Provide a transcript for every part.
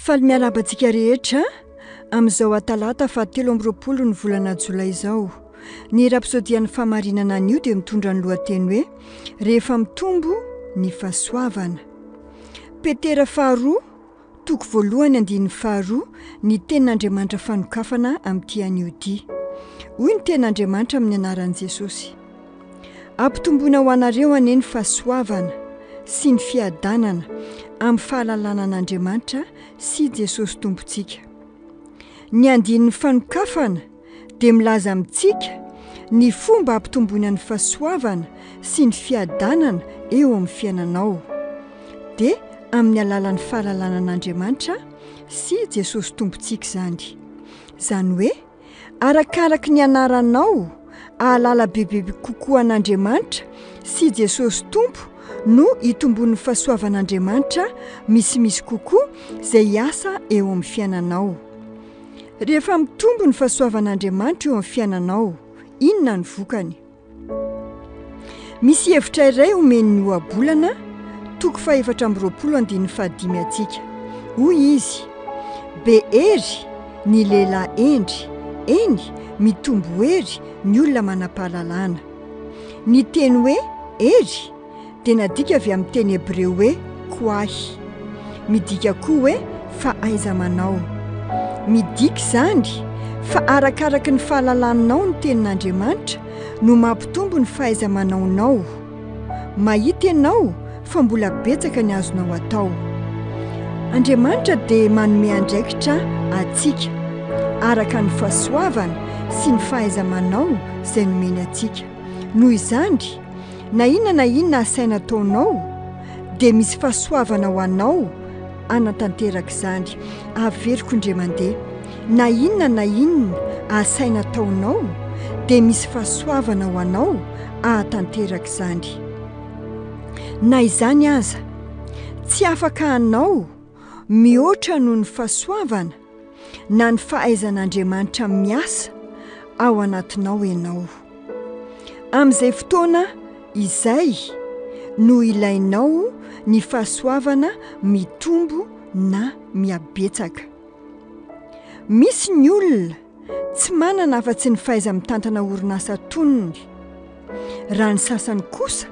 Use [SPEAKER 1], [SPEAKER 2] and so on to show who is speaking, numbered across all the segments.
[SPEAKER 1] Faly miarahaba antsika rehetra amin'izao atalata faha 23 ny volana jolay izao. Ny rapsodian'ny fahamarinana anio dia mitondra ny lohateny hoe Rehefa mitombo ny fahasoavana. Petera faharoa Toko voalohany andininy faharoa ny tenin'Andriamanitra fanokafana amin'ity anio ity. Hoy ny tenin'Andriamanitra amin'ny anaran'i Jesosy, Ampitomboina ho anareo anie ny fahasoavana sy ny fiadanana amin'ny fahalalana an'Andriamanitra sy Jesosy Tompontsika. Ny andininy fanokafana dia milaza amintsika ny fomba hampitomboina ny fahasoavana sy ny fiadanana eo amin'ny fiainanao, dia amin'ny alalan'ny fahalalana an'Andriamanitra sy Jesosy Tompontsika izany. Izany hoe, arakaraky ny anaranao hahalala bebe kokoa an'Andriamanitra sy Jesosy Tompo no hitomboan'ny fahasoavan'Andriamanitra misimisy kokoa izay hiasa eo amin'ny fiainanao. Rehefa mitombo ny fahasoavan'Andriamanitra eo amin'ny fiainanao, inona ny vokany? Misy hevitra iray omen'ny Ohabolana, toko fahefatra amby 20 andininy fahadimy antsika. Hoy izy, Be hery ny lehilahy hendry, eny, mitombo hery ny olona manam-pahalalana. Ny teny hoe hery dia nadika avy amin'ny teny hebreo hoe koahy. Midika koa hoe fahaiza-manao. Midika izany fa arakaraky ny fahalalanao ny Tenin'Andriamanitra no mampitombo ny fahaiza-manaonao. Mahita ianao fa mbola betsaka ny azonao atao. Andriamanitra dia manome andraikitra antsika, araka ny fahasoavana sy ny fahaiza-manao izay nomeny antsika. Noho izany, Na inona na inona asaina ataonao dia misy fahasoavana ho anao hanatanteraka izany. Averiko indray mandeha, na inona na inona asaina ataonao dia misy fahasoavana ho anao hahatanteraka izany. Na izany aza, tsy afaka hanao mihoatra noho ny fahasoavana na ny fahaizan'Andriamanitra miasa ao anatinao ianao. Amin'izay fotoana izay no ilainao ny fahasoavana mitombo na mihabetsaka. Misy ny olona tsy manana afa-tsy ny fahaiza-mitantana orinasa tonony, raha ny sasany kosa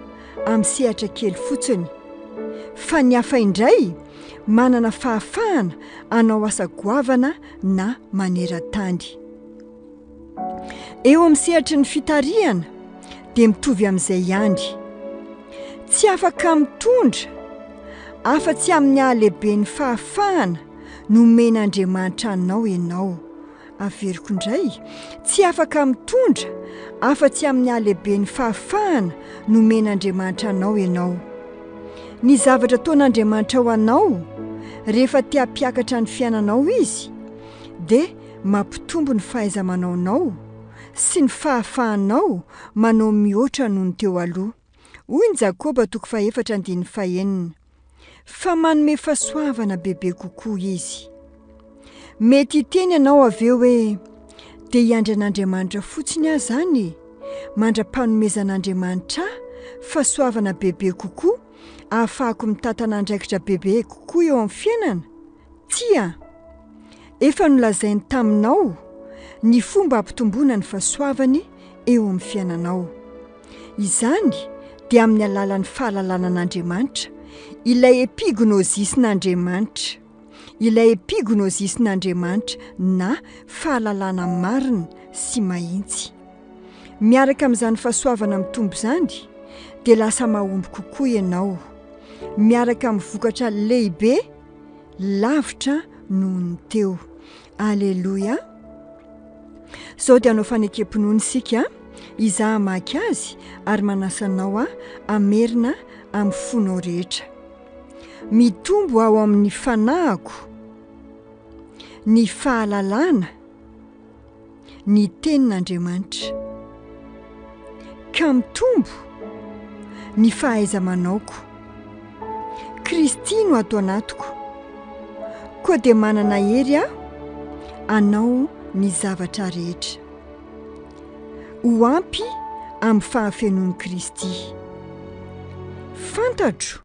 [SPEAKER 1] amin'ny sehatra kely fotsiny, fa ny hafa indray manana fahafahana hanao asa goavana na maneran-tany. Eo amin'ny sehatry ny fitarihana dia mitovy amin'izay ihany. Tsy afaka mitondra afa-tsy amin'ny halehiben'ny fahafahana nomen'Andriamanitra anao ianao. Averiko indray, tsy afaka mitondra afa-tsy amin'ny halehiben'ny fahafahana nomen'Andriamanitra anao ianao. Ny zavatra ataon'Andriamanitra ho anao rehefa te hampiakatra ny fiainanao Izy dia mampitombo ny fahaiza-manaonao sy ny fahafahanao manao mihoatra noho ny teo aloha. Hoy ny Jakoba toko fahefatra andininy fahenina, Fa manome fahasoavana bebe kokoa Izy. Mety hiteny ianao avy eo hoe, Dia hiandry an'Andriamanitra fotsiny aho izany e, mandra-panomezan'Andriamanitra ahy fahasoavana bebe kokoa ahafahako mitantana andraikitra bebe kokoa eo amin'ny fiainana? Tsia! Efa nolazainy taminao ny fomba hampitomboana ny fahasoavany eo amin'ny fiainanao. Izany dia amin'ny alalan'ny fahalalana an'Andriamanitra, ilay epignosis-n'Andriamanitra, ilay epignosis-n'Andriamanitra na fahalalana marina sy mahintsy. Miaraka amin'izany fahasoavana mitombo izany dia lasa mahomby kokoa ianao, miaraka amin'ny vokatra lehibe lavitra noho ny teo. Aleloia! Izao dia hanao fanekem-pinoana isika, izaho hamaky azy ary manasa anao aho hamerina amin'ny fonao rehetra. Mitombo ao amin'ny fanahiko ny fahalalana ny Tenin'Andriamanitra, ka mitombo ny fahaiza-manaoko. Kristy no ato anatiko, koa dia manana hery aho hanao ny zavatra rehetra. Ho ampy amin'ny fahafenoan'i Kristy. Fantatro.